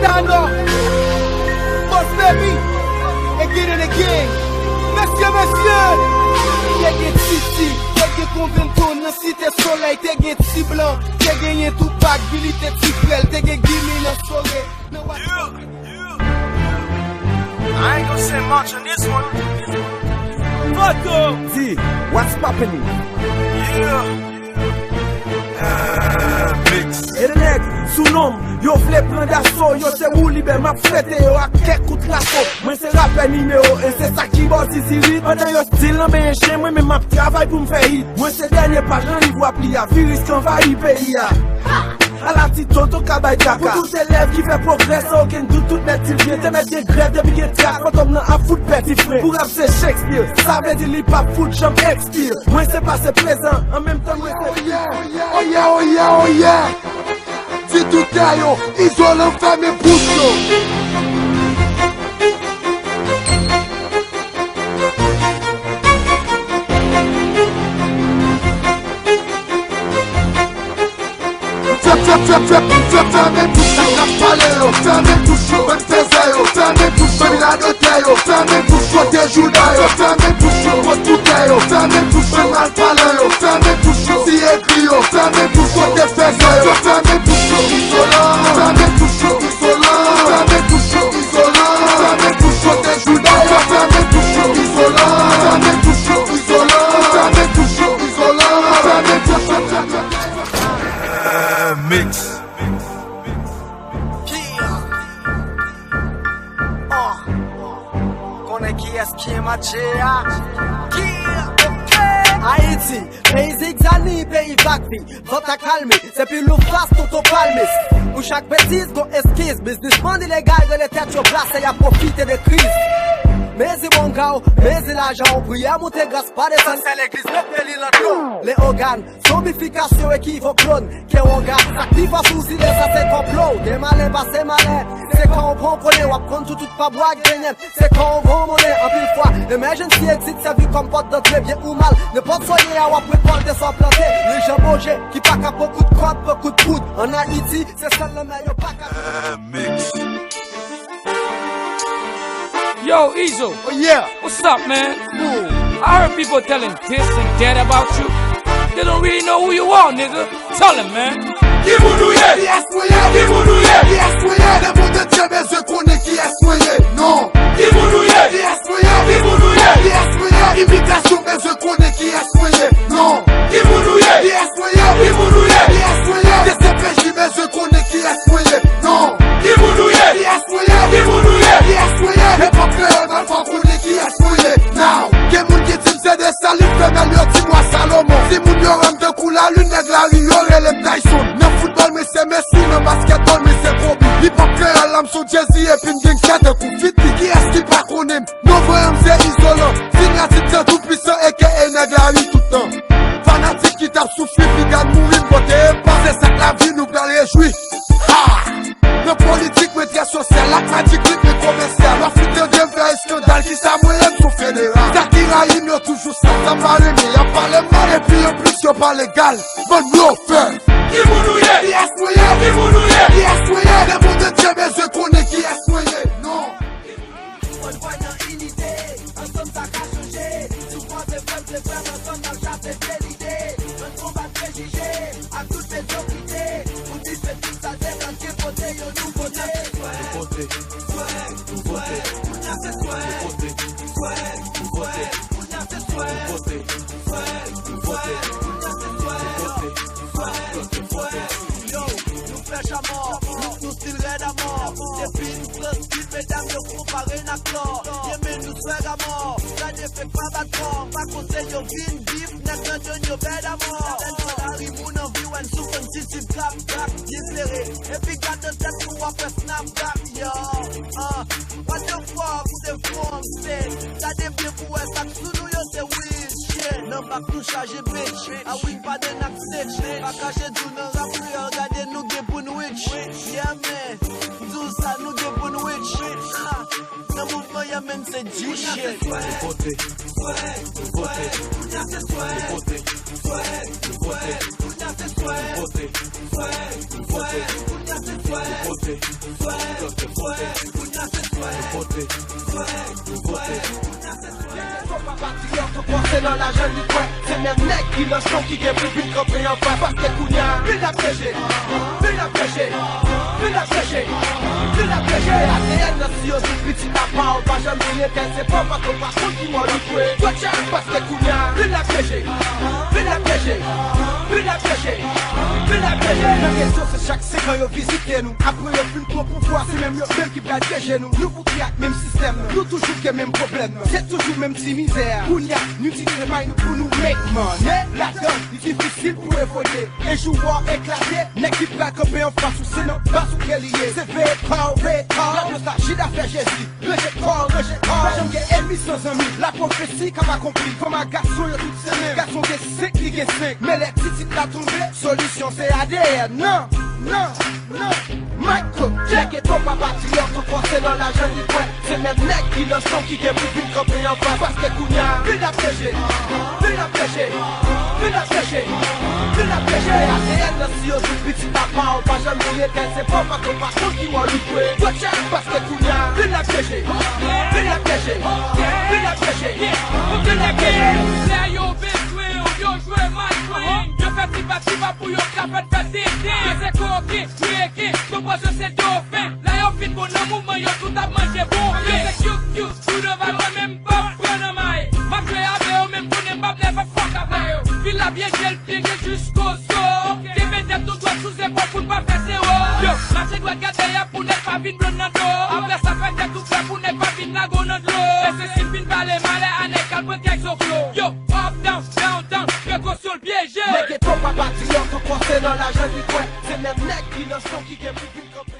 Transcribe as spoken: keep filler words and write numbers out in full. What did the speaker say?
Dano, Boss Baby, again and again. Mesye, mesye, te gen Titi, te gen Convento nan Site Solèy, te gen Ti Blan, te genyen Tupac, Billy te Ti Frèl, te gen Gimme nan Sore, nan Washington. I ain't gonna say much on this one. Fuck up. Di, what's poppin'? Yeah. Ah, mix. E de nèg sou non m, yo vle pran daso, yo se Woolibè m ap fete yo ak kèk kout laso. Mwen se rapè nimewo en, se sa ki bò zizirit. Pandan yo stil nan benyen chen, mwen menm m ap travay pou m fè hit. Mwen se dènye paj nan liv w ap li a, viris k anvayi peyi a. Ala ti tonton ka bay traka. Pou tout elèv ki fè pwogrè san okenn dout, tout mèt di l byen. Te mèt gen grèv depi gen trak. Fantom nan ap fout pèdi fren. Pou rap se Shakespeare, sa vle di li p ap fout janm expire. Mwen se pase, prezan, an menm tan mwen se. Oh yeah, oh yeah, oh yeah, oh yeah. Di tout yo, Izolan fèmen bouch yo. Fè, fè, fè, fè, fè, fèmen bouch yo, k ap pale yo, fèmen bouch yo, bann fèzè yo, fèmen bouch yo, radotè yo, fèmen bouch yo, kote jouda yo, fèmen bouch yo, kote koutè yo, fèmen bouch yo, malpalan yo, fèmen bouch yo, ti egri yo, fèmen bouch yo, kote fèzè yo, fèmen bouch yo, Izolan, fèmen bouch yo, Izolan, fèmen bouch yo, Izolan, fèmen bouch yo, kote jouda yo, fèmen bouch yo, Izolan, fèmen bouch yo, Izolan, fèmen bouch yo, Izolan, fèmen bouch yo. Mix. Yeah. Uh. Konnen kiyès ki matche a. Yeah. Ok. Ayiti, peyi zigzani, peyi vag vi. Vant akalme, se pi lou fas tonton palmis. Pou chak betiz, gon eskiz. Biznismann ilegal, rele tèt yo plase, y ap pwofite de kriz. Mezi bonga w, mezi lajan w, priyè moute gras pa desann. Sè legliz mete li nan dlo. Leogàn, zonbifikasyon ekivòk klòn. Kewonga, sa k pi fò sou zile sa se konplo. Gen malè pase malè, se kan w pran konnen w ap konn sou tout pa bwa k genyen. Se kan w pran monnen anpil fwa. Emergency exit sèvi kòm pòt dantre byen ou mal. Nenpòt sa w ye a w ap rekòlte sa w plante. Lejan boje ki pa ka pran kout kòb, pran kout poud. Ann Ayiti, se sèl lanmè yo pa ka. Mix. Yo, Izo. Oh, yeah. What's up, man? Ooh, I heard people telling this and that about you. They don't really know who you are, nigga. Tell him, man. Ki moun ou ye? Kiyès mwen ye? Ki moun ou ye? Kiyès mwen ye? Lemonn antye bezwen konnen kiyès mwen ye. Non. Ki moun ou ye? Kiyès mwen ye? Ki moun ou ye? Kiyès mwen ye? Imigrasyon bezwen konnen kiyès mwen ye. Non. Ki moun ou ye? Kiyès mwen ye? Ki moun ou ye? Kiyès mwen ye? D C P J bezwen konnen kiyès mwen ye. Non. Ki moun ou ye? Kiyès mwen ye? Ki moun ou ye? Kiyès mwen ye? Epòk kreyòl pral fè w konnen kiyès mwen ye. Now. Gen moun ki di m se Desalin, femèl yo di m wa Salomon. Timoun yo rann tankou lalin, nèg lari yo rele m Tyson. Nan foutbòl, mwen se Messi, nan baskètbòl, mwen se Kobe. Hip hop kreyòl la, m sou Jay-Z, epi m gen kè tankou Fifty. Kiyès ki pa konnen m? Non vrè an m se Izolan. Sinyati tan toupwisan, A K A nèg lari tout tan. Fanatik ki t ap soufri, piga n mouri, m pote epa. Se sa k lavi, nou pral rejwi. Ha! Nan politik, mwen trè sosyal, ak Magic Click, mwen komèsyal. W ap fin tande m fè eskandal, kisa mwen ye, m sou federal. Sa ki rayi m yo toujou sal, sa pa renmen, y ap pale m mal, epi anplis yo pa legal. Bann blofè. Ki moun ou ye? Kiyès mwen ye? Ki moun ou ye? Kiyès mwen ye? Lemonn antye bezwen konnen kiyès mwen ye. Non. Fò n kwè nan inite, ansanm sa ka chanje. Si w kwaze frè m se frè m, ansanm n ap chape vye lide. Ann konbat prejije ak tout medyokrite. Pou dife tout sal te plante, pote yon nouvote. Nouvote, nouvote, nouvote, nouvote, nouvote, nouvote, nouvote, nouvote. Yo, nou frèch amò, look nou stil rèd amò. Depi n pran stil, medam yo konpare n ak lò. Ye men nou swag amò, gade fek pa bat kò. Pa konsèy yo vin bif, nèg nan djòn yo bèd amò. Nan lari moun anvi wè n sou konn titid klap klap, byen klere. Epi gad nan tèt nou w ap wè snap back, yo. Ah, what the fuck, ou te fon, shit. Gade byen pou wè sa k sou nou yo se weed shit. Nan bak nou chaje bitch, a win pa de n ak sitch. Pa kache di w nan rap kreyòl, gade nou gen pou n witch. Yeah man, m di w sa nou gen pou n witch. Ha, nan mouvman Yeah, man, se G shit. Vote, vote, vote, vote, vote, vote, vote, vote, vote, vote, vote, vote. Fò pa patriyòt, fò se nan lajan li kwè. Se menm nèg ki nan chon ki gen pou vin kanpe anfas. Paske kounye a, vin ap peche, vin ap peche, vin ap peche, vin ap peche. A D N nan si yo di pitit apa w pa janm vin etèn. Se pa paske w pa konn ki mò li kwe. Dwèt chèch, paske kounye a, vin ap peche, vin ap peche, vin ap peche, vin ap peche. Nan kesyon se chak senk an yo vizite nou. Apre yo fin pran pouvwa, se menm yo menm ki pral dirije nou. Nou bouke ak menm sistèm nan. Nou toujou gen menm pwoblèm nan. Se toujou menm ti mizè a. Kounye a, nou itilize may nou pou nou make money. Ladan, li difisil pou evolye. E jou a eklate, nèg ki pral kanpe anfas ou se nan baz ou ke li ye. Se veye pa w, veye pa w. Ladan sa, Jida fè Jezi. Ranje kò w, ranje kò w. Pa janm gen ènmi san zanmi. Lapwofesi k ap akonpli. Fanm ak gason yo tout se menm. Gason gen senk, li gen senk. Men lè titit la tonbe, solisyon se A D N. Non, non, non. Michael, Jack e Pop a patriyòt, fò se nan lajan li kwè. Se menm nèg ki nan chon ki gen pou vin kanpe anfas. Paske kounye a, vin ap peche, vin ap peche, vin ap peche, vin ap peche. A D N nan si yo di pitit apa w pa janm vin etèn. Se pa paske w pa konn ki mò li kwe. Dwèt chèch, paske kounye a, vin ap peche, vin ap peche, vin ap peche, vin ap peche. Lè yo bezwen w, yo jwe mal pou li. Yo fè tipa tipa pou yo ka fè fè tenten. Yo se koken, reken, konpozisyon se dofen. Lè yo fin bon nan mouvman, yo tout ap manje bon. Yo se cute, cute, tout anba mwen menm p ap pran nan may. M ap jwe avè yo, menm konnen m p ap never fuck avè yo. Vil la byen jel, byen jel jisko zo. Kenbe tèt nou dwat sou zepòl pou n pa fè zewo. Yo, mache dwat gad dèyè pou nèg pa vin blonn nan do. Apre sa, fè tèt ou klè pou nèg pa vin lage w nan dlo. Mesye, si n fin pale malè a nèg k al pran kèk zoklo. Yo, up, down, down, down, prekosyon l pyeje. Nèg geto pa patriyòt, fò se nan lajan li kwè. Se menm nèg ki nan chon ki gen pou vin kanpe.